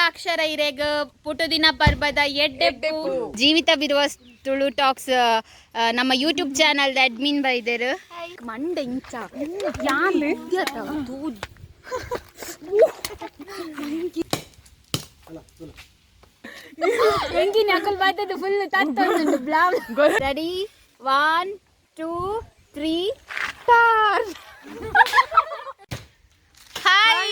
ಅಕ್ಷರ ಇರೆಗ್ ಪುಟುದಿನ ಪರ್ಬದ ಎಡ್ಡೆಪ್ಪು. ಜೀವಿತ ಬಿರುವ ತುಳು ಟಾಕ್ಸ್ ನಮ್ಮ ಯೂಟ್ಯೂಬ್ ಚಾನಲ್ ಅಡ್ಮಿನ್ ಬೈದೆರ್. ಮಂಡೆ ಇಂಚ ಯಾನ್ ಎಂಕಿನ ಅಕಲ್ ಬತ್ತದ ಫುಲ್ ತತ್ತೊಂದುಂಡು ಬ್ಲಾ. Ready, 1 2 3 start. Hi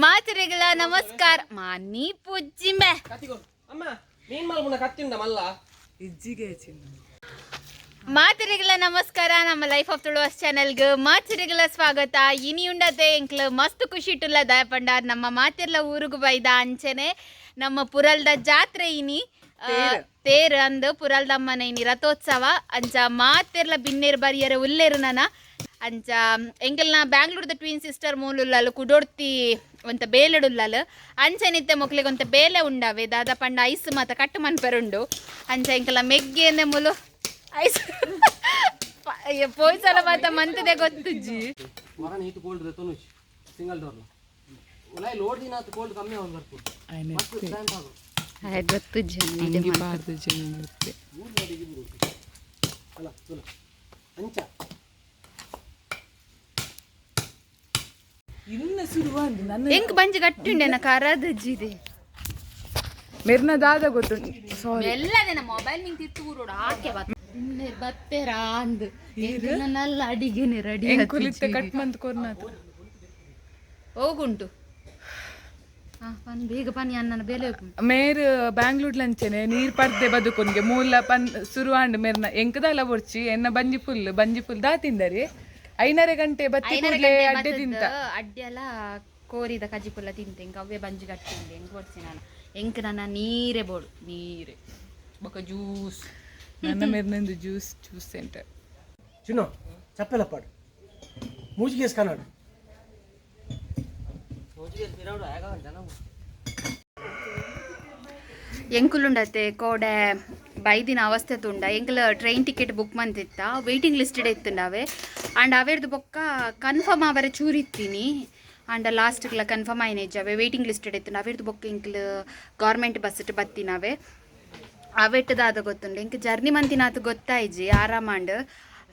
ಮಾತರೆಗಳ, ನಮಸ್ಕಾರ. ಮಾನಿ ಪುಜ್ಜಿಂಬೆ. ಅಮ್ಮ ಮೀನ್ ಮಲ್ಪುನ ಕತ್ತಿಂಡ ಮಲ್ಲ. ಇಜ್ಜಿಗೆ ಚಿನ್ನ. ಮಾತರೆಗಳ ನಮಸ್ಕಾರ. ನಮ್ಮ ಲೈಫ್ ಆಫ್ ತುಳುವಸ್ ಚಾನೆಲ್ಗೆ ಮಾತರೆಗಳ ಸ್ವಾಗತ. ಇನಿ ಉಂಡತೆ ಎಂಕ್ಲ ಮಸ್ತ್ ಖುಷಿ ಇಟ್ಟುಲ್ಲ. ದಯಪಂಡಾರ್ ನಮ್ಮ ಮಾತಿರ್ಲ ಊರುಗು ಬೈದ. ಅಂಚನೆ ನಮ್ಮ ಪುರಲ್ದ ಜಾತ್ರೆ ಇನಿ, ತೇರ್ ಅಂದ್ ಪುರಲ್ದಮ್ಮನ ಇನಿ ರಥೋತ್ಸವ. ಅಂಚ ಮಾತಿರ್ಲ ಬಿನ್ನೇರು ಬರಿಯರೆ ಉಲ್ಲೇರು ನನ. ಅಂಚ ಎಂಕಲ್ನ ಬ್ಯಾಂಗ್ಳೂರ್ದ ಟ್ವಿನ್ ಸಿಸ್ಟರ್ ಮೂಲುಲ್ಲಲು ಕುಡೊಡ್ತಿ ಒಂತ ಬೇಲೆಡುಲ್ಲಲು. ಅಂಚನಿತ್ತೆ ಮೊಕ್ಲೆಗ್ ಒಂತ ಬೇಲೆ ಉಂಡವೆ ದಾದ ಪಂಡ ಐಸ್ ಮಾತ ಕಟ್ಟು ಮನ್ಪೆರುಂಡು. ಅಂಚ ಎಂಕಲ ಮೆಗ್ಗೆನೆ ಮುಲು ಐಸ್ ಪೋಯ್ಸಲ ಮಾತ ಮಂತದೆ ಗೊತ್ತುಜ್ಜಿ. ಮರ ನೀಟ್ ಕೋಲ್ಡ್ ತೊನುಚ್ ಸಿಂಗಲ್ ಡೋರ್ ಉಲಾಯಿ ಲೋಡ್ ದಿನ ಕೋಲ್ಡ್ ಕಮ್ಮಿ ಆವೊಂದು ಬರ್ಪು ಮಸ್ತ್ ಪ್ಲಾಂಟ್ ಆಗು. ಗೊತ್ತುಜ್ಜಿ. ಅಂಗಿ ಪಾಡ್ದು ಜನ. ಅಲ್ಲ ತುಲ ಅಂಚ. ಇನ್ನ ಶುರುವಾಂದು ನನ್ನ. ಎಂಕ್ ಬಂಜಿ ಗಟ್ಟುಂಡೆನ ಕರದಜ್ಜಿದೆ. ಮೆರ್ನ ದಾದ ಗೊತ್ತು, ಸಾರಿ. ಎಲ್ಲದೇನ ಮೊಬೈಲ್ ನಿಂಗೆ ತಿತ್ತು ಊರೋಡು ಆಕೆ ಬತ್ತೆರಾ ಅಂದ್ ನಲ್ಲ ಅಡಿಗೆನೆ ರೆಡಿ. ಎಂಕುಲಿತ್ತೆ ಕಟ್ ಮಂತ್ ಕೊರ್ನಾತು. ಹೋಗುಂಟು. ಹಾ ಪನ್, ಬೇಗ ಪನಿ, ಅನ್ನನ ಬೇಲೆ ಹೋಗು. ಮೇರ್ ಬ್ಯಾಂಗ್ಳೂರ್ ಲಂಚನೆ ನೀರ್ ಪರ್ದೆ ಬದುಕೊನ್ಗೆ ಮೂಲ ಪನ್ ಶುರುವಾಂಡ್. ಮೆರ್ನ ಎಂಕದಲ್ಲ ಬೊರ್ಚಿ, ಎನ್ನ ಬಂಜಿ ಫುಲ್, ಬಂಜಿ ಫುಲ್ ದಾ ತಿಂದರಿ. ಐನರೆ ಗಂಟೆ ಬತ್ತಿ ಕೂಡ್ಲೆ ಅಡ್ಡೆ ತಿಂತ. ಅಡ್ಡೆಲ್ಲ ಕೋರಿದ ಕಜಿಪುಲ್ಲ ತಿಂತೆ. ಎಂಕ್ ಅವೇ ಬಂಜಿ ಗಟ್ಟಿಂದೆ. ಎಂಕ್ ಕೊಡ್ಸಿ ನಾನು. ಎಂಕ್ ನನ್ನ ನೀರೇ ಬೋಡು, ನೀರೇ ಬೊಕ ಜ್ಯೂಸ್. ನನ್ನ ಮೆರ್ನಂದು ಜ್ಯೂಸ್ ಜ್ಯೂಸ್ ಸೆಂಟರ್. ಚಿನ್ನು ಚಪ್ಪೆಲಪ್ಪಾಡು ಮೂಜಿಗೇಸ್ ಕನ್ನಡ. ಎಂಕುಲುಂಡತೆ ಕೋಡೆ ಬೈದಿನ ಅವಸ್ಥೆ ತುಂಡ. ಎಂಕುಲ ಟ್ರೈನ್ ಟಿಕೆಟ್ ಬುಕ್ ಮಂತಿತ್ತ, ವೇಟಿಂಗ್ ಲಿಸ್ಟೆಡ್ ಇತ್ತುಂಡವೆ. ಆಂಡ್ ಅವೆರ್ದು ಬೊಕ್ಕ ಕನ್ಫರ್ಮ್ ಅವರೆ ಚೂರಿತ್ತೀನಿ. ಆಂಡ ಲಾಸ್ಟ್ಗ್ಲ ಕನ್ಫರ್ಮ್ ಆಯ್ನೇಜ್ ಅವೆ ವೇಟಿಂಗ್ ಲಿಸ್ಟೆಡ್ ಇತ್ತುಂಡ. ಅವೆರ್ದು ಬೊಕ್ಕ ಎಂಕುಲು ಗೌರ್ಮೆಂಟ್ ಬಸ್ ಬತ್ತಿನವೆ. ಅವೆಟ್ಟದಾದ ಗೊತ್ತುಂಡು, ಎಂಕ್ ಜರ್ನಿ ಮಂತಿನಾತು ಗೊತ್ತಾಯ್ಜಿ, ಆರಾಮಾಂಡ್.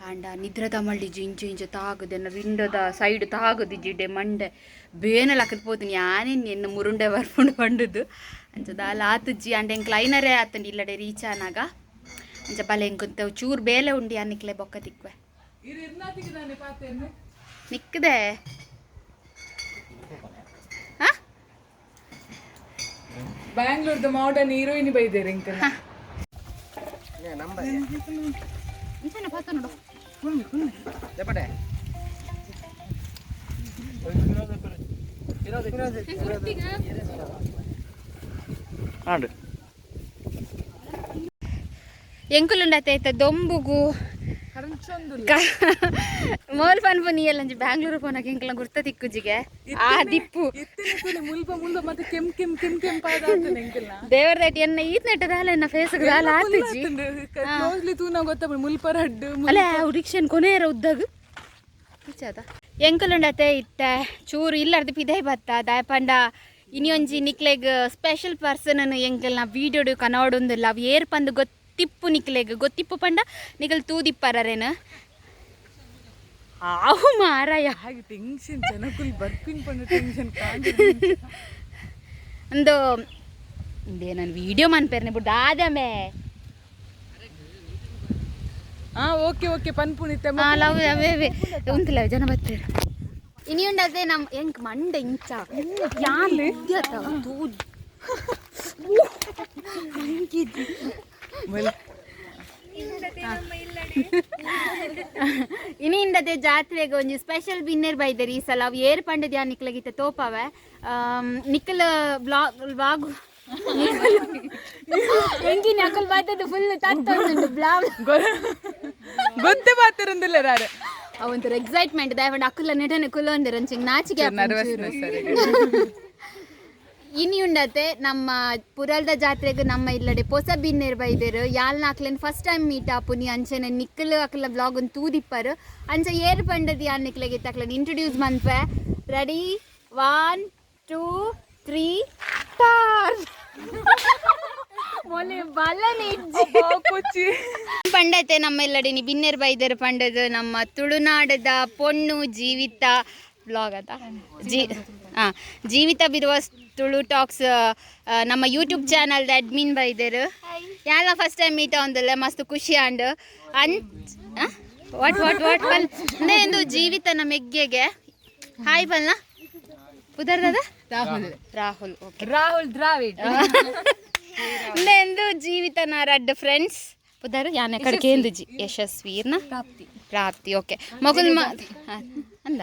ಆಂಡ ನಿದ್ರೆ ತಮಳ್ಳಿಜಿ. ಇಂಚ ಇಂಚ ತಾಗುದೆನ್ನ ವಿಂಡೋದ ಸೈಡ್ ತಾಗುದಿಜ್ಜಿ ಇಡೆ ಮಂಡೆ ಬೇನೆ ಲಕ್ಕದ್ ಪೋತೀನಿ. ಯಾನೇನ್ ಎನ್ನ ಮುರುಂಡೆ ಬರ್ಪುಂಡು ಪಂಡುದು. ಅಂಚ ದಾಲ ಆತುಜ್ಜಿ. ಅಂಡ ಎಂಕ್ ಲೈನರೇ ಆತಂಡು ಇಲ್ಲಡೆ ರೀಚ್ ಆನಾಗ. ಅಂಚ ಬಲೆ, ಎಂಕುಂತ ಚೂರು ಬೇಲೆ ಉಂಡಿ ಅನ್ನಿಕ್ಲೆ ಬೊಕ್ಕ ತಿಕ್ವೆ. ನಿಕ್ಕದೆ. ಹಾ. ಬ್ಯಾಂಗ್ಳೂರ್ದ ಮಾಡರ್ನ್ ಹೀರೋಯಿನ್ ಬೈದೇರೆ ಎಂಕಲ್. ಇಂಚನೆ ಪಾತ ನೋಡು. ದೆಪಡೆ. ಆಂಡ್. ಎಂಕುಲುಂಡತೆ ಐತ ದೊಂಬುಗು. ಕರಂಚೊಂದು. ಮೋಲ್ ಪನ್ಪು ನೀಯಲ್ಲಂಜಿ ಬ್ಯಾಂಗ್ಳೂರು ಪೋನಾಗ ಎಂಕಲ ಗುರ್ತ ತಿಕ್ಕುಜಿಗೆ ಆ ದಿಪ್ಪು. ಇತ್ತಿನ ತುಲೆ ಮುಲ್ಪ ಮುಲ್ಪ ಮತ್ತೆ ಕೆಂ ಕೆಂ ಕೆಂ ಕೆಂಪಾದ ಆತನೆ ಎಂಕಲ್ನ. ದೇವರ ದಟ್ಟಿ ಎನ್ನ ಈತ್ ನೆಟ್ಟದಾಲ ಎನ್ನ ಫೇಸ್ ದಾಲ ಆತುಜಿ. ಕ್ಲೋಸ್ಲಿ ತೂನ ಗೊತ್ತ ಮುಲ್ಪ ರಡ್ಡು. ಅಲ್ಲ, ರಿಕ್ಷನ್ ಕೊನೆಯರ ಉದ್ದಾಗ ಇಚ್ಚಾದ. ಎಂಕುಲುಂಡತೆ ಇತ್ತ ಚೂರು ಇಲ್ಲರ್ದು ಪಿದೈ ಬತ್ತ. ದಾಯಪಂಡ ಇನಿ ಒಂಜಿ ನಿಕ್ಲೆಗ್ ಸ್ಪೆಷಲ್ ಪರ್ಸನ್ ಎಂಕಲ್ನ ವೀಡಿಯೋಡು ಕನೋಡುಂದಿಲ್ಲ. ಅವು ಏರ್ ಪಂದು ಗೊತ್ತಿಪ್ಪು ನಿಕ್ಲೆಗ್. ಗೊತ್ತಿಪ್ಪು ಪಂಡ ನಿಕಲ್ ತೂದಿಪ್ಪರೇನು ಆವು ಮಾರಾಯ. ಹಾಗೆ ಟೆನ್ಷನ್, ಜನಕುಲ್ ಬರ್ಪಿನ್ ಪಂಡ ಟೆನ್ಷನ್. ಒಂದು ಇಂದೇ ನಾನು ವೀಡಿಯೋ ಮನ್ಪೇರ್ನೆ ಬಿಡ್ದು ಆದಮೆ. ಹಾ, ಓಕೆ ಓಕೆ, ಪನ್ಪುಣಿತೆ. ಹಾ, ಲವ್ ಅವೇ ಅವೇ ಉಂತಲ್ಲ ಜನ ಬರ್ತಾರೆ. ಇನಿ ಉಂಡದೆ ನಮ್ಮ ಎಂಕ್ ಮಂಡೆ ಇಂಚ ಯಾನ್ ತೂ. ಇನಿ ಇಂದದೆ ಜಾತ್ರೆಗೆ ಒಂಜಿ ಸ್ಪೆಷಲ್ ಬಿನ್ನೇರ್ ಬೈದರ್ ಈ ಸಲ. ಅವು ಏರ್ ಪಂಡದ ಯಾನ್ ನಿಕ್ಲಗಿತ್ತ ತೋಪವೆ. ನಿಕ್ಕಲ ಬ್ಲಾಗ್ ಬ್ಲಾಗ್ ಎಂಕಿನ ಅಕಲ್ ಬತ್ತದ ಫುಲ್ ತತ್ತೊಂದುಂಡು ಬ್ಲಾಗ್. ಗೊತ್ತೆ ಪಾತಿರಂದಿಲ್ಲ ರಾರೆ. ಅವಂತರ ಎಕ್ಸೈಟ್ಮೆಂಟ್ ದಯವಂಡ ಅಕುಲ ನೆಟನೆ ಕುಲೊಂದಿರ ಅಂಚಿಂಗ್ ನಾಚಿಕೆ ಆಪುಂಡು ಚೂರು. ನರ್ವಸ್ನೆಸ್. ಇನಿ ಉಂಡತೆ ನಮ್ಮ ಪುರಲ್ದ ಜಾತ್ರೆಗ್ ನಮ್ಮ ಇಲ್ಲಡೆ ಪೊಸ ಬಿನ್ನೇರ್ ಬೈದೆರ್. ಯಾಲ್ನ ಅಕ್ಲೆನ್ ಫಸ್ಟ್ ಟೈಮ್ ಮೀಟ್ ಆಪುನಿ. ಅಂಚನೆ ನಿಕ್ಕಲು ಅಕ್ಲ ಬ್ಲಾಗ್ ಒಂದು ತೂದಿಪ್ಪರು. ಅಂಚ ಏರ್ ಪಂಡದಿ ಯಾನ್ ನಿಕ್ಲೆಗ್ ಇತ್ತ ಅಕ್ಲೆನ್ ಇಂಟ್ರೊಡ್ಯೂಸ್ ಮನ್ಪೆ. Ready, 1 2 3 start. ಮೊಲೆ ಬಲನೆ. ಕೊಚ್ಚಿ. ಪಂಡತೆ ನಮ್ಮೆಲ್ಲಡಿನಿ ಬಿನ್ನೆರ್ ಬೈದರ್ ಪಂಡದು ನಮ್ಮ ತುಳುನಾಡದ ಪೊಣ್ಣು ಜೀವಿತ ಬ್ಲಾಗ್ ಅದ ಜೀ ಹಾಂ ಜೀವಿತ ಬಿರುವ ತುಳು ಟಾಕ್ಸ್ ನಮ್ಮ ಯೂಟ್ಯೂಬ್ ಚಾನಲ್ದ ಅಡ್ಮಿನ್ ಬೈದರ್. ಯಾಲ ಫಸ್ಟ್ ಟೈಮ್ ಮೀಟ್ ಆವಂದಲ್ಲ, ಮಸ್ತ್ ಖುಷಿ ಆಂಡ್. ಅನ್ what what what ಪಲ್ ಎಂದು ಜೀವಿತನ ಮೆಗ್ಗೆಗೆ ಹಾಯ್ ಪಲ್ನ ಪುದರ್ದದ ರಾಹುಲ್. ರಾಹುಲ್, ಓಕೆ. ರಾಹುಲ್ ದ್ರಾವಿಡ್. ಎಂದು ಜೀವಿತನ ರಡ್ಡ್ ಫ್ರೆಂಡ್ಸ್ ಪುದರ್ ಯಾನೆ ಕಡೆ ಎಂದು ಜಿ ಯಶಸ್ವೀರ್ನ ಪ್ರಾಪ್ತಿ. ಪ್ರಾಪ್ತಿ, ಓಕೆ. ಮಗುಲ್ ಮಾ ಅಂದ.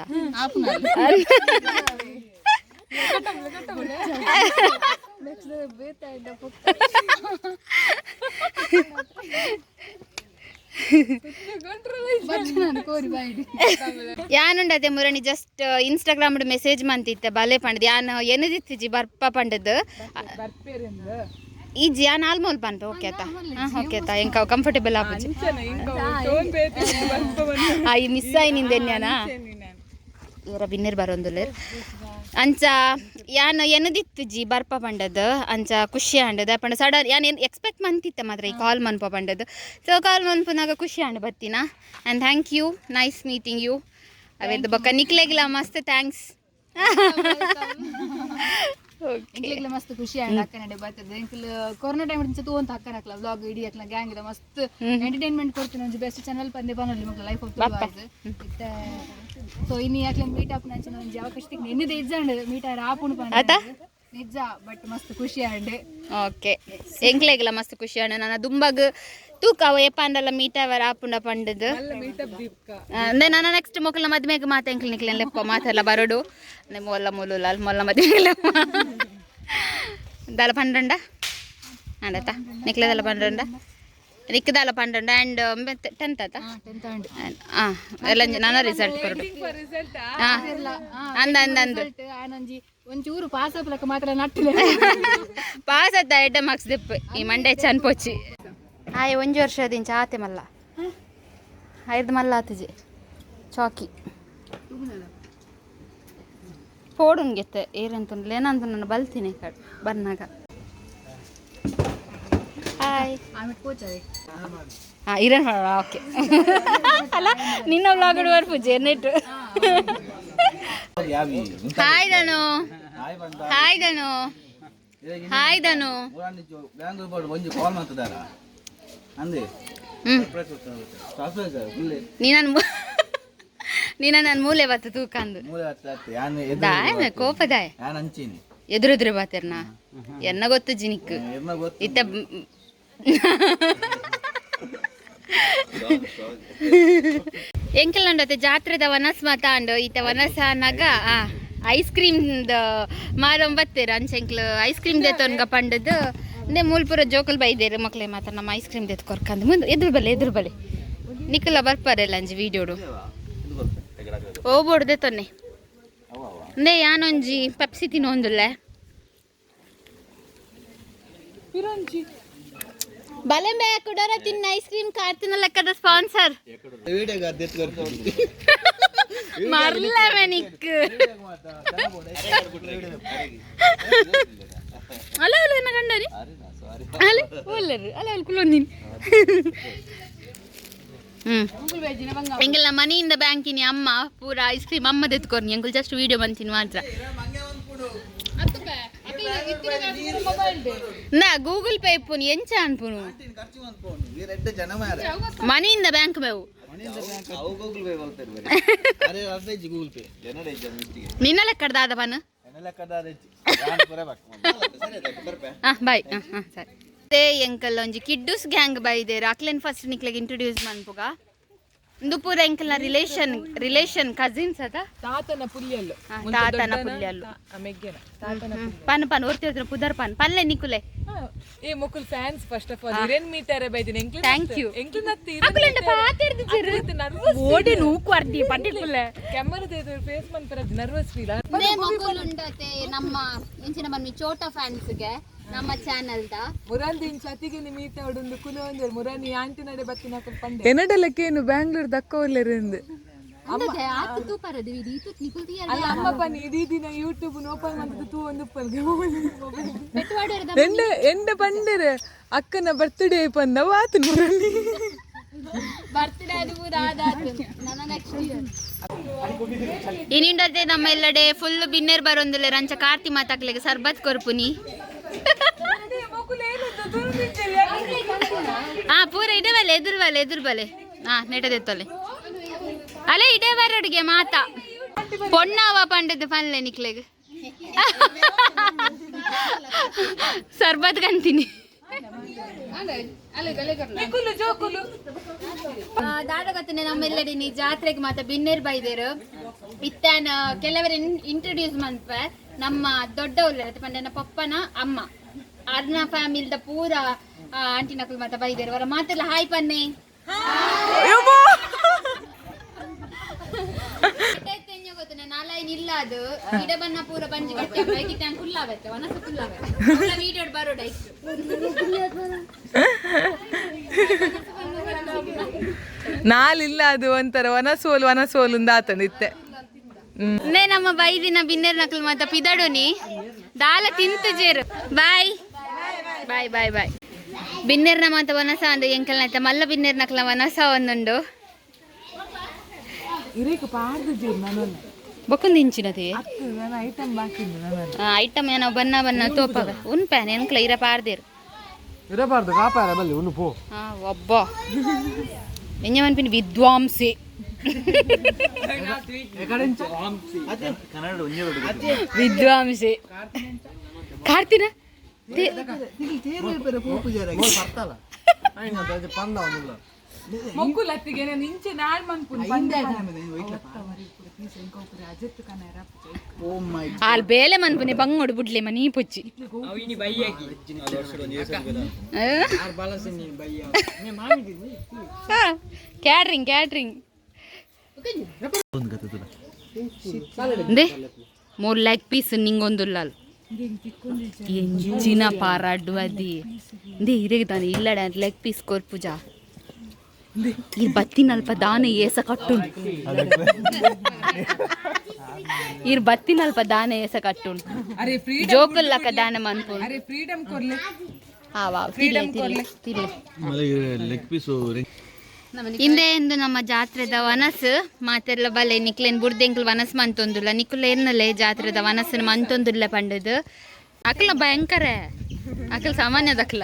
ಯಾನುಂಡದೆ ಮುರಣಿ ಜಸ್ಟ್ ಇನ್ಸ್ಟಾಗ್ರಾಮ್ ಮೆಸೇಜ್ ಮಂತಿತ್ತೆ ಬಲೆ ಪಂಡದ್ ಯಾನ್ ಎನದಿತ್ತಿಜಿ ಬರ್ಪ ಪಂಡದ್. ಈ ಜಿಯಾನ್ ಆಲ್ಮೋಲ್ ಪನ್ಪೆ. ಓಕೆ ಆತಾ? ಹಾಂ, ಓಕೆ ಆತಾ? ಎಂಕ ಕಂಫರ್ಟೇಬಲ್ ಆಪುಜಿ. ಆ ಈ ಮಿಸ್ ಆಯಿ ನಿಂದೆನ್ಯಾನ ಇವರ ಬಿನ್ನೆರ್ ಬರೋಂದುಲ್ಲೆರ್. ಅಂಚ ಯಾನ್ ಎನದಿತ್ತು ಜಿ ಬರ್ಪ ಪಂಡದ್. ಅಂಚ ಖುಷಿ ಆಂಡದ ಪಂಡ ಸಡನ್ ಯಾನ್ ಏನು ಎಕ್ಸ್ಪೆಕ್ಟ್ ಮಂತಿತ್ತೆ ಮಾತ್ರ ಈ ಕಾಲ್ ಮನ್ಪ ಪಂಡದ್. ಸೊ ಕಾಲ್ ಮನ್ಪುನಾಗ ಖುಷಿ ಆಂಡ್ ಬತ್ತಿನ. And thank you, nice meeting you. ಅವೆದ್ದು ಬೊಕ್ಕ ನಿಕ್ಲೆಗಿಲ್ಲ ಮಸ್ತ್ thanks. Okay. ಎಂಕ್ಲೆಗ್ಲ ಮಸ್ತ್ ಖುಷಿ ಆಂಡ್ ಅಕ್ಕನಡೆ ಬರ್ತದೆ. ಎಂಕ್ಲು ಕೊರೋನಾ ಟೈಮ್ ಇಂಚ ತೂವಂತ ಅಕ್ಕನ ಅಕ್ಲ ವ್ಲಾಗ್ ಇಡೀ ಅಕ್ಲ ಗ್ಯಾಂಗ್ ಮಸ್ತ್ ಎಂಟರ್ಟೈನ್ಮೆಂಟ್ ಕೊಡ್ತೀನಿ. ಒಂಜಿ ಬೆಸ್ಟ್ ಚಾನಲ್ ಪಂದೆ ಪನೊಲಿ ಮಕ್ಳ ಲೈಫ್ ಆಫ್ ತುಳುವಾಸ್ ಇತ್ತೆ. ಸೊ ಇನಿ ಅಕ್ಲೆ ಮೀಟ್ ಅಪ್ ನಂಚಿನ ಒಂಜಿ ಅವಕಾಶ ತಿಕ್ ಎನ್ನಿದೆ ಇಜ್ಜಂಡ್ ಮೀಟ್ ಆರ್ ಆಪುಂಡು ಪಂಡ ನಿಜ, ಬಟ್ ಮಸ್ತ್ ಖುಷಿ ಆಂಡ್. ಓಕೆ, ಎಂಕ್ಲೆಗಿಲ್ಲ ಮಸ್ತ್ ಖುಷಿ ಆಂಡ್. ನನ್ನ ದುಂಬಗ್ ತೂಕ ಅವ ಏಪಾಂಡಲ ಮೀಟ್ ಅವರ್ ಆಪುಂಡ ಪಂಡದ್. ಮೀಟಪ್ ದೀಪ್ಕ. ಅಂದ್ರೆ ನಾನು ನೆಕ್ಸ್ಟ್ ಮೊಕ್ಕಲ ಮದ್ಮೆಗೆ ಮಾತ ಎಂಕ್ಲು ನಿಕ್ಲೆನ್ ಲೆಪ್ಪ ಮಾತೆಲ್ಲ ಬರೋಡು. ಮೊಲ್ಲ ಮೊಲ್ಲ ಮೊಲ್ಲ ಮದ್ಮೆಗೆ ಲೆಪ್ಪ ದಾಲ ಪಂಡ್ರಂಡ ಅಂಡತ್ತ ನಿಕ್ಲೆದಲ್ಲ ಪಂಡ್ರಂಡ ನಿಕ್ಕದಲ್ಲ ಪಂಡ್ರಂಡ. ಆ್ಯಂಡ್ ಟೆಂತ್ ಆತ? ಟೆಂತ್ ಆಂಡ್. ಹಾಂ, ಎಲ್ಲ ನನ್ನ ರಿಸಲ್ಟ್ ಕೊರಡು. ರಿಸಲ್ಟ್. ಹಾಂ, ಅಂದ ಅಂದ ಅಂದು. ಆನೊಂಜಿ ಒಂಚೂರು ಪಾಸ್ ಆಪಲಕ್ಕ ಮಾತ್ರ ನಟ್ಟಿಲ್ಲ. ಪಾಸ್ ಆತ, ಎಡ್ಡೆ ಮಾರ್ಕ್ಸ್ ದೆಪ್ಪು ಈ ಮಂಡೆ ಚನ್ಪೊಚ್ಚಿ. ಆಯ್ ಒಂಜಿ ವರ್ಷ ಆತೆ ಮಲ್ಲ ಐದು ಮಲ್ಲ ಆತಜಿ ಚಾಕಿ ಪೋಡುನ್ಗೆತ್ತೆ ಏರಂತುಂಡ್ಲೆ ಏನಂತ ನಾನು ಬಲ್ತೀನಿ ಕಡ್ ಬರ್ನಾಗ. ಹಾಯ್. ಆಮೇಲೆ ಕೋಚ್ ಹಾಂ, ಇರನ್. ಓಕೆ ಅಲ್ಲ, ನಿನ್ನ ವ್ಲಾಗ್ ಬರ್ಪುಜಿ ನೆಟ್. Hi Dhanu, hi Dhanu, hi Dhanu. ಒಂಜಿ ಕಾಲ್ ಮಾಡ್ತದಾರ ಅಂದೆ. ಹ್ಮ್. Surprise full. ನೀನ ನನ್ನ ಮೂಲೆ ಬತ್ತು ತೂಕಂದು. ಮೂಲೆ ಹತ್ತು ಹತ್ತು ಯಾನ್. ದಾಯ ಕೋಪದಾಯ. ಯಾನ್ ಅಂಚಿನಿ. ಎದುರು ಎದುರು ಬಾತಿರ್ನ ಎನ್ನ ಗೊತ್ತು ಜಿನಿಕ್. ಎನ್ನ ಗೊತ್ತು. ಇತ್ತ ಎಂಕಲ್ ನಂಡತೆ ಜಾತ್ರೆದ ವನಸ್ ಮಾತಾಂಡು. ಈತ ವನಸ ನಗ ಐಸ್ ಕ್ರೀಮ್ ಮಾರೊಂಬತ್ತೀರ. ಅಂಚ ಎಂಕ್ಲು ಐಸ್ ಕ್ರೀಮ್ ದೇತೊನ್ಗ ಪಂಡದು ನೆ ಮೂಲ್ಪುರ ಜೋಕುಲ್ ಬೈದೇರು ಮಕ್ಳೆ ಮಾತ್ರ ನಮ್ಮ ಐಸ್ ಕ್ರೀಮ್ ದೇತ್ ಕೊರ್ಕಂದು. ಮುಂದೆ ಎದುರು ಬಲೆ, ಎದುರು ಬಲೆ. ನಿಕ್ಕಲ ಬರ್ಪಾರೆಲ್ಲ ಅಂಜಿ ವೀಡಿಯೋಡು ಓಬೋಡ್ದೆ ತೊನ್ನೆ. ಅಂದೆ ಯಾನೊಂಜಿ ಪೆಪ್ಸಿ ತಿನ್ನೊಂದುಲ್ಲೆ. ಪಿರಂಜಿ. ಬಲೆ ಕುಡರ ತಿನ್ನ ಐಸ್ ಕ್ರೀಮ್ ಕಾರ್ತಿನ ಲೆಕ್ಕದ ಸ್ಪಾನ್ಸರ್. ಮರ್ಲ ಮೆನಿಕ್ ಅಲ್ಲ ಅಲ್ಲ ಎನ್ನ ಗಂಡನಿ ಅಲ್ಲ ಒಲ್ಲರು ಅಲ್ಲ ಅಲ್ಲಿ ಕುಲೊಂದಿನಿ. ಹ್ಮ್ ಎಂಗೆಲ್ಲ ಮನೆಯಿಂದ ಬ್ಯಾಂಕಿನಿ ಅಮ್ಮ ಪೂರ ಐಸ್ ಕ್ರೀಮ್ ಅಮ್ಮ ತೆತ್ಕೊರ್ನಿ. ಎಂಕುಲ್ ಜಸ್ಟ್ ವೀಡಿಯೋ ಬಂತೀನಿ ಮಾತ್ರ. ನಾ ಗೂಗಲ್ ಪೇ ಇಪ್ಪುನಿ ಎಂಚ ಅನ್ಪುನು. ಖರ್ಚು ಅನ್ಕೊಂಡು ವೀರೆಡ್ಡ ಜನ ಮಾರ. ಮನೆಯಿಂದ ಬ್ಯಾಂಕ್ ಮೇವು. ಅವು ಗೂಗಲ್ ಪೇ ಬರ್ತಾರೆ. ಅರೆ ಅರ್ಧ ಗೂಗಲ್ ಪೇ ಜನರ ನಿನ್ನ ಲೆಕ್ಕಡ್ದಾದ ಬನ್. ಹಾಂ ಬಾಯ್. ಹಾಂ ಹಾಂ ಸರಿ. ಮತ್ತೆ ಎಂಕಲ್ ಒಂಜಿ ಕಿಡ್ಡೂಸ್ ಗ್ಯಾಂಗ್ ಬೈದೇರು. ಅಕ್ಲೆನ್ ಫಸ್ಟ್ ನಿಕ್ಲೆಗ್ ಇಂಟ್ರೊಡ್ಯೂಸ್ ಮನ್ಪುಗ. ಉಂದು ಪೂರ ಎಂಕಲ್ನ ರಿಲೇಷನ್ ರಿಲೇಷನ್ ಕಸಿನ್ಸ್ ಅದ. ತಾತನ ಪುಲ್ಯಲ್ಲು. ಹಾ, ತಾತನ ಪುಲ್ಯಲ್ಲು. ಮೆಗ್ಗೆನ ತಾತನ. ಪನ್ ಪನ್ ಓರ್ತಿ ಪುದರ್ ಪನ್ ಪನ್ಲೆ ನಿಕುಲೆ. ಹಾ, ಏ ಮೊಕುಲ್ ಫ್ಯಾನ್ಸ್. ಫಸ್ಟ್ ಆಫ್ ಆಲ್ ಇರೇನ್ ಮೀಟರ್ ಬೈದಿನ ಎಂಕ್ಲು. Thank you. ಎಂಕ್ಲು ನತ್ತಿ. ಅಕುಲೆಂಡ ಪಾತೆರ್ದಿಜೆರು. ನರ್ವಸ್. ಓಡಿ ನೂಕು ಅರ್ದಿ ಪಂಡಿಪುಲ್ಲೆ. ಕೆಮ್ಮರ ಫೇಸ್ ಮನ್ಪರ ನರ್ವಸ್ ಫೀಲ್. ಮೊಕುಲುಂಡತೆ ನಮ್ಮ ಎಂಚಿನ ಬನ್ನಿ ಚೋಟ ಫ್ಯಾನ್ಸ್ಗೆ ನಮ್ಮ ಚಾನೆಲ್ದ. ಮುರಾಂದಿ ಇಂಚ ಅತಿಗೆ ಮೀಟ ಉಡುಂದು ಕುಲೊಂದು ಮುರಾನಿ ಆಂಟಿ ನಡೆ ಬತ್ತಿನ ಪಂಡೆ ಎನಡಲಕ್ಕೇನು ಬ್ಯಾಂಗ್ಳೂರ್ ದಕ್ಕ ಒಲ್ಲೆರಿಂದು. ಅಲ್ಲ ಅಮ್ಮ ಪನ್ನಿ ಇಡೀ ದಿನ ಯೂಟ್ಯೂಬ್ ಓಪನ್ ಮಾಡ್ತದೆ ತೂ ಒಂದು ಎಂಡ ಎಂಡ ಪಂಡೆರೆ ಅಕ್ಕನ ಬರ್ತ್ಡೇ ಪಂದ ವಾತು ನೋಡಲಿ. ಬರ್ತ್ಡೇ ಅದು ಪೂರ ಆದಾತು ನನ್ನ ನೆಕ್ಸ್ಟ್ ಇಯರ್. ಇನ್ನಿಂಡತೆ ನಮ್ಮ ಎಲ್ಲಡೆ ಫುಲ್ ಬಿನ್ನೇರ್ ಬರೊಂದಿಲ್ಲ ರಂಚ ಕಾರ್ತಿ ಮಾತಾಕ್ಲಿಗೆ ಸರ್ಬತ್ ಕೊರ್ಪುನಿ. ಹಾ, ಪೂರ ಇಡೆ ಬಲೆ, ಎದುರು ಬಲೆ, ಎದುರು ಬಲೆ. ಹಾ, ನೆಟದೆತ್ತೊಲೆ ಅಲೆ ಇಡೆ ಬರೋಡಿಗೆ ಮಾತಾ ಪೊಣ್ಣಾವ ಪಂಡದ ಪನ್ಲೆ ನಿಕ್ಲೆಗ್ ಸರ್ಬತ್ ಕಂತೀನಿ. ನಿಕುಲು ಜೋಕುಲು. ದಾದ ಗೊತ್ತನೆ, ನಮ್ಮೆಲ್ಲಡಿ ನೀ ಜಾತ್ರೆಗೆ ಮಾತ ಬಿನ್ನೇರ್ ಬೈದೇರು. ಇತ್ತಾನ ಕೆಲವರು ಇಂಟ್ರೊಡ್ಯೂಸ್ ಮನ್ಪ. ನಮ್ಮ ದೊಡ್ಡ ಉಲ್ಲೇರ ಪಂಡ ಪಪ್ಪನ ಅಮ್ಮ ಅರ್ನ ಫ್ಯಾಮಿಲಿದ ಪೂರ ಆಂಟಿ ನಕಲ್ ಮಾತ ಬೈದೇರು. ಅವರ ಮಾತೆಲ್ಲ ಹಾಯ್ ಪನ್ನೆ. ಗೊತ್ತನೆ ನಾಲಾಯಿನ ಇಲ್ಲ, ಅದು ಗಿಡ ಬನ್ನ ಪೂರ ಬಂಜಿ ಕಟ್ಟಿ ಬೈಕಿತ್ತೆ ಕುಲ್ಲಾವತ್ತೆ ವನಸು ಕುಲ್ಲಾವೆ ವೀಡಿಯೋ ಬರೋಡ ಇತ್ತು. ನಾಲಿಲ್ಲ, ಅದು ಒಂಥರ ವನಸೋಲು ವನಸೋಲು ಆತಂದಿತ್ತೆ. ನೇ ನಮ್ಮ ಬೈದಿನ ಬಿನ್ನೇರ್ ನಕಲ್ ಮಾತ ಪಿದಡುನಿ ದಾಲ ತಿಂತು ಜೇರು. Bye bye bye bye. ಬಿನ್ನೇರ್ನ ಮಾತ ವನಸ ಅಂದ ಎಂಕಲ್ನೈತ ಮಲ್ಲ ಬಿನ್ನೇರ್ ನಕಲ ವನಸ ಒಂದುಂಡು. ಇರೇಕು ಪಾರ್ದು ಜೀರ್ ನಾನು. ಬೊಕ್ಕೊಂದು ಇಂಚಿನದೇ. ನಾನು ಐಟಮ್ ಬಾಕಿ ನಾನು. ಐಟಮ್ ಏನೋ ಬನ್ನ ಬನ್ನ ತೋಪವ ಉನ್ಪ್ಯಾನ್ ಎಂಕ್ಲ ಇರ ಪಾರ್ದೇರು. ಇರಬಾರ್ದು ಕಾಪಾರ ಬಲ್ಲಿ ಉನ್ನು ಪೋ. ಹಾ, ಒಬ್ಬ ಎಂಜ ಮನ್ಪಿನ ವಿದ್ವಾಂಸಿ. ಕನ್ನಡ ಒಂಜೆ. ವಿದ್ವಾಂಸಿ ಕಾರ್ತಿನ. ಪಂದ ಒಂದಿಲ್ಲ. ಮೊಗ್ಗುಲ ಅತ್ತಿಗೆ ನಾನು ಇಂಚೆ ನಾಡ್ ಮನ್ಪುನ್ ಪಂದೆ. ಆಲ್ ಬೇಲೆ ಮನ್ಪುನೆ ಬಂಗೋಡು ಬುಡ್ಲೆ ಮನಿ ಪುಚ್ಚಿ. ಕ್ಯಾಟ್ರಿಂಗ್ ಕ್ಯಾಟ್ರಿಂಗ್ ಅಂದೆ ಮೂರು ಲೆಗ್ ಪೀಸ್ ನಿಂಗೊಂದುಲ್ಲಾಲ್ ಎಂಚಿನ ಪಾರಾಡು ಅದಿ ಇಂದೇ ಇರೆಗ್ ತಾನೆ ಇಲ್ಲಡ ಲೆಗ್ ಪೀಸ್ ಕೊರ್ಪುಜಾ. ಈ ಬತ್ತಿನಲ್ಪ ದಾನ ಏಸ ಕಟ್ಟುಂಡು, ಇರ್ ಬತ್ತಿನಲ್ಪ ದಾನ ಏಸ ಕಟ್ಟುಂಡು. ಅರೆ ಫ್ರೀಡಮ್. ಜೋಕುಲ್ಲಕ ದಾನ ಮನ್ಪುಂಡು. ಅರೆ ಫ್ರೀಡಮ್ ಕೊರ್ಲೆ. ಹಾ ವಾ, ತಿರ್ಲೆ ತಿರ್ಲೆ ತಿರ್ಲೆ. Leg piece. ಹಿಂದೆ ಎಂದು ನಮ್ಮ ಜಾತ್ರೆದ ವನಸ್ ಮಾತೆಲ್ಲ ಬಲೆ ನಿಕ್ಲೇನ್ ಬುಡ್ದೆಂಕ್ಲ್ ವನಸ್ ಮಂತೊಂದುಲ್ಲ. ನಿಕುಲ್ ಎನ್ನಲೆ ಜಾತ್ರೆದ ವನಸ್ಸನ್ನು ಮಂತೊಂದುಲ್ಲ ಪಂಡದು. ಅಕ್ಲ ಭಯಂಕರ ಅಕ್ಲ ಸಾಮಾನ್ಯದಕ್ಲ.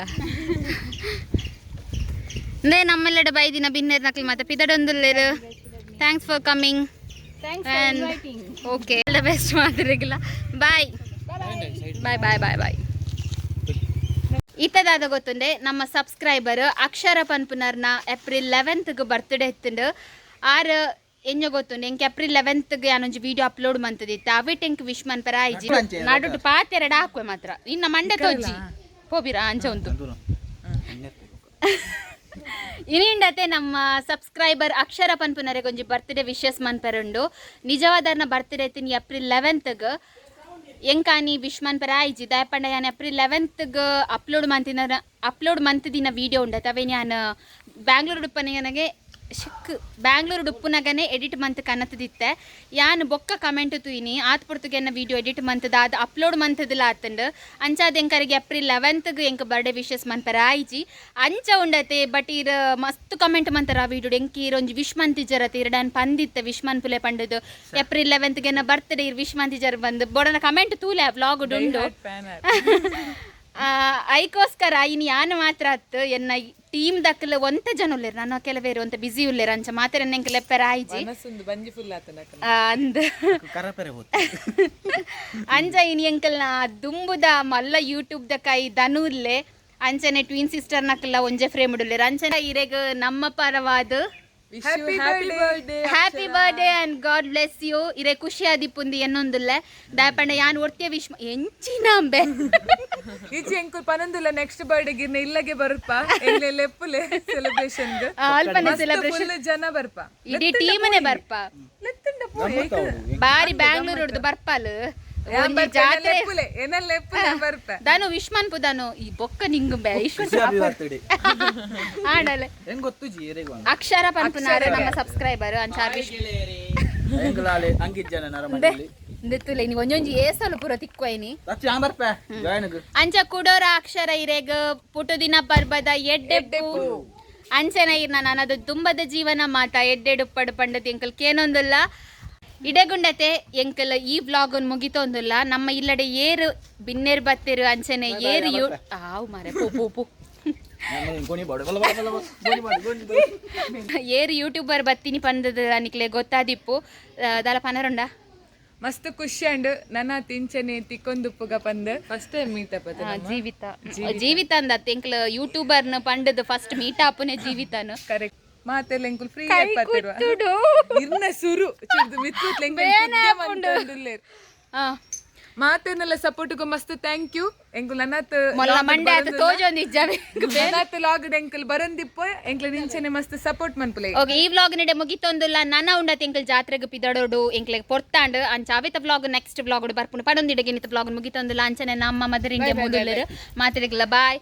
ಇಂದೇ ನಮ್ಮೆಲ್ಲೆಡೆ ಬೈದಿನ ಬಿನ್ನೇರ್ ನಕ್ಲ್ ಮಾತ ಪಿದಡೊಂದುಲ್ಲೇರು. Thanks for coming and okay, all the best ಮಾತ್ರೆಗಿಲ್ಲ. Bye bye bye bye bye. ಇತ್ತದಾದ ಗೊತ್ತುಂಡೆ, ನಮ್ಮ ಸಬ್ಸ್ಕ್ರೈಬರ್ ಅಕ್ಷರ ಪನ್ಪುನರ್ನ ಏಪ್ರಿಲ್ 11ಗೆ ಬರ್ತ್ಡೇ ಇತ್ತುಂಡು. ಆರ್ ಎಂಜ ಗೊತ್ತುಂಡು, ಎಂಕ್ ಏಪ್ರಿಲ್ 11ಗೆ ಯಾನೊಂಜಿ ವಿಡಿಯೋ ಅಪ್ಲೋಡ್ ಮಂತದಿತ್ತು. ಅವಿಟ್ ಎಂಕ್ ವಿಶ್ ಮನ್ಪರ ಆಯ್ಜಿ. ನಡುಟು ಪಾತೆರಡ ಹಾಕುವೆ ಮಾತ್ರ ಇನ್ನ ಮಂಡೆ ತೋಜಿ ಪೋಬಿರ ಅಂಚ ಉಂಟು. ಇನಿಂಡತೆ ನಮ್ಮ ಸಬ್ಸ್ಕ್ರೈಬರ್ ಅಕ್ಷರ ಪನ್ಪುನರೆಗ್ ಒಂಜಿ ಬರ್ತ್ಡೇ ವಿಶಸ್ ಮನ್ಪರುಂಡು. ನಿಜವಾದರ್ನ ಬರ್ತ್ಡೇ ಇತ್ತಿನ ಏಪ್ರಿಲ್ 11ಗೆ. ಎಂಕಾನಿ ವಿಶ್ ಮನ್ಪರ ಆಯ್ಜಿ. ದಯಪಂಡ ಯಾನ್ ಏಪ್ರಿಲ್ 11ಗೆ ಅಪ್ಲೋಡ್ ಮಂತ್ ದಿನ ವಿಡಿಯೋ ಉಂಡತೆ. ಅವೇನ್ ಯಾನ್ ಬ್ಯಾಂಗ್ಳೂರು ಉಪ್ಪನಿಗೆ ಶಿಕ್ ಬ್ಯಾಂಗ್ಳೂರು ಉಪ್ಪುನಗನೆ ಎಡಿಟ್ ಮಂತ್ ಕನತದಿತ್ತೆ. ಯಾನ್ ಬೊಕ್ಕ ಕಮೆಂಟ್ ತೂಯಿನಿ ಆತ್ ಪೊರ್ತುಗೆ ವಿಡಿಯೋ ಎಡಿಟ್ ಮಂತದ ಅದು ಅಪ್ಲೋಡ್ ಮಂತದಿಲ್ಲ ಆತಂಡ್. ಅಂಚಾದ ಎಂಕರಿಗೆ ಏಪ್ರಿಲ್ 11ಗೆ ಎಂಕ್ ಬರ್ಡೇ ವಿಶಸ್ ಮನ್ಪರ ಆಯ್ಜಿ ಅಂಚ ಉಂಡತೆ. ಬಟ್ ಇರ್ ಮಸ್ತ್ ಕಮೆಂಟ್ ಮಂತರ ಆ ವಿಡಿಯೋ. ಎಂಕ್ ಇರ್ ಒಂಜಿ ವಿಶ್ ಮಂತಿಜರತೆ ಇರ್ ಡಾನ್ ಪಂದಿತ್ತೆ ವಿಶ್ ಮನ್ಪುಲೆ ಪಂಡದು. ಏಪ್ರಿಲ್ 11ಗೆ ಬರ್ತ್ಡೇ ಇರ್ ವಿಶ್ ಮಂತಿಜರ್ ಬಂದು ಬೋಡನ ಕಮೆಂಟ್ ತೂಲೆ ಆ ವ್ಲಾಗ್ ಉಂಡು. ಐಕೋಸ್ಕರ ಇನ್ನು ಯಾನು ಮಾತ್ರ ಅತ್ತು ಎನ್ನ ಟೀಮ್ ದಕ್ಕಲ ಒಂತೆ ಜನ ಉಲ್ಲೇರು. ನಾನು ಕೆಲವೇರು ಒಂತೆ ಬಿಸಿ ಉಲ್ಲೇರು. ಅಂಚ ಮಾತ್ರ ಎಂಕ್ ಲೆಪ್ಪೆರ ಆಯ್ಜಿ. ಮನಸ್ಸೊಂದು ಬಂಜಿ ಫುಲ್ ಆತನ. ಅಂದ್ ಕರಪೆರೆ ಹೋತು. ಅಂಚ ಇನಿ ಎಂಕಲ್ನ ದುಂಬುದ ಮಲ್ಲ ಯೂಟ್ಯೂಬ್ ದ ಕೈ ಧನುರ್ಲೆ ಅಂಚನೆ ಟ್ವಿನ್ ಸಿಸ್ಟರ್ ನಕಲ್ಲ ಒಂಜೆ ಫ್ರೇಮ್ ಉಡುಲ್ಲೇರು. ಅಂಚನೆ ಇರೆಗ್ ನಮ್ಮ ಪರವಾದ happy birthday. Happy birthday and God bless you. ಇರೆ ಖುಷಿ ಆದಿಪ್ಪುಂದು ಎನ್ನೊಂದುಲ್ಲೆ. ದಾಯಪಂಡ ಯಾನ್ ಒರ್ತಿಯ ವಿಶ್ ಎಂಚಿನಾಂಬೆ. ಈಚೆ ಎಂಕುಲ್ ಪನೊಂದುಲ್ಲ ನೆಕ್ಸ್ಟ್ ಬರ್ಡೇ ಗಿರ್ನ ಇಲ್ಲಗೆ ಬರುಪ್ಪ ಎಲ್ಲೆ ಲೆಪ್ಪುಲೆ ಸೆಲೆಬ್ರೇಷನ್. ಅಲ್ಪನೆ ಸೆಲೆಬ್ರೇಷನ್. ಫುಲ್ ಜನ ಬರ್ಪ. ಇಡೀ ಟೀಮನೆ ಬರ್ಪ. ಲೆತ್ತುಂಡ ಪೋ. ಬಾರಿ ಬ್ಯಾಂಗ್ಳೂರ್ ಹಿಡ್ದು ಬರ್ಪಾಲ್ ಒಂಜಿ ಜಾತ್ರೆ. ಲೆಪ್ಪುಲೆ ಏನ ಲೆಪ್ಪುಲೆ ಬರ್ಪ. ದಾನು ವಿಶ್ ಮನ್ಪು ದಾನು ಈ ಬೊಕ್ಕ ನಿಂಗುಂಬೆ ಈಶ್ವರ ಬರ್ತ್ಡೇ. ಆಡಲೆ. ಹೆಂಗ್ ಗೊತ್ತು ಜಿ ಎರೆಗ್. ಅಕ್ಷರ ಪನ್ಪುನಾರು ನಮ್ಮ ಸಬ್ಸ್ಕ್ರೈಬರ್ ಅಂಚಾರ್ ವಿಶ್. ಎಂಕಲಾಲೆ ಅಂಕಿತ್ ಜನ ನರಮನಿ. ಇಂದೆತ್ತುಲೆ ಇನಿ ಒಂಜೊಂಜಿ ಏಸಲು ಪೂರ ತಿಕ್ವೈನಿ. ರಚ್ಚಿ ಆಂಬರ್ಪೆ ಜಾಯ್ನ್. ಅಂಚ ಕುಡೋರ ಅಕ್ಷರ ಇರೆಗ್ ಪುಟುದಿನ ಪರ್ಬದ ಎಡ್ಡೆಪ್ಪು. ಅಂಚನ ಇರ್ನ ನನದ ತುಂಬದ ಜೀವನ ಮಾತ ಎಡ್ಡೆಡುಪ್ಪಡು ಪಂಡತಿ ಎಂಕಲ್ ಕೇನೊಂದುಲ್ಲ. ಇಡೆಗುಂಡತೆ ಎಂಕಲ್ ಈ ವ್ಲಾಗ್ ಮುಗಿತೊಂದುಲ್ಲ. ನಮ್ಮ ಇಲ್ಲಡೆ ಏರು ಬಿನ್ನೆರ್ ಬತ್ತೆರು, ಅಂಚನೆ ಏರು you ಆವು ಮಾರೆ, ಪೋ ಪೋ ಪೋ. ಗೋಣಿ ಬಾಡು ಬಲ ಬಲ ಬಲ ಗೋಣಿ ಬಾಡು ಗೋಣಿ ಬಾಡು. ಏರು ಯೂಟ್ಯೂಬರ್ ಬತ್ತೀನಿ ಪಂದದ ನಿಕ್ಲೆ ಗೊತ್ತಾದಿಪ್ಪು. ದಾಲ ಪನರುಂಡ? ಮಸ್ತ್ ಖುಷಿ ಅಂಡ್ ನನ್ನ ತಿಂಚನೆ ತಿಕ್ಕೊಂದುಪ್ಪುಗ ಪಂದ್ ಫಸ್ಟ್ ಟೈಮ್ ಮೀಟ್ ಅಪ್. ಜೀವಿತ ಜೀವಿತ ಅಂದತ್ತೆ ಎಂಕಲ್ ಯೂಟ್ಯೂಬರ್ನ ಪಂಡದ ಫಸ್ಟ್ ಮೀಟ್ ಆಪುನೆ ಜೀವಿತನು. ಕರೆಕ್ಟ್, ಮಾತೆಲ್ಲ ಎಂಕುಲ್ ಫ್ರೀ ಪತ್ತಿರುವ ಇರ್ನ ಸುರು ಚಿರ್ದು ಮಿತ್ತುತ್ಲೆ ಎಂಕುಲ್ ಬೇನೆ ಕುದ್ದೆ ಆಪುಂಡು. ಮಂತೊಂದುಲ್ಲೆರ್. ಮಾತೆನ್ನೆಲ್ಲ ಸಪೋರ್ಟ್ ಮಸ್ತ್ thank you. ಎಂಕುಲ್ ಅನಾಥ್ ಮೊಲ್ಲ ಮಂಡೆ ಆತ ತೋಜೊಂದು ಇಜ್ಜಾವೆ. ಅನಾಥ್ ಲಾಗ್ ಎಂಕುಲ್ ಬರಂದಿಪ್ಪ, ಎಂಕ್ಲ ನಿಂಚನೆ ಮಸ್ತ್ ಸಪೋರ್ಟ್ ಮನ್ಪುಲೆ. ಓಕೆ, ಈ ವ್ಲಾಗ್ ನಿಡೆ ಮುಗಿತೊಂದುಲ್ಲ. ನನ ಉಂಡತ್ ಎಂಕಲ್ ಜಾತ್ರೆಗ್ ಪಿದಡೋಡು, ಎಂಕ್ಲೆಗ್ ಪೊರ್ತಾಂಡ್. ಅಂಚ ಅವೆತ ವ್ಲಾಗ್ ನೆಕ್ಸ್ಟ್ ವ್ಲಾಗ್ ಬರ್ಪುಂಡು ಪಡೊಂದಿಡಗೆ. ನಿತ ವ್ಲಾಗ್ ಮುಗಿತೊಂದುಲ್ಲ. ಅಂಚನೆ ನಮ್ಮ ಮದರ್ ಇಂಡಿಯಾ ಮುದುಲ್ಲರು ಮಾತೆರೆಗ್ಲ ಬಾಯ್.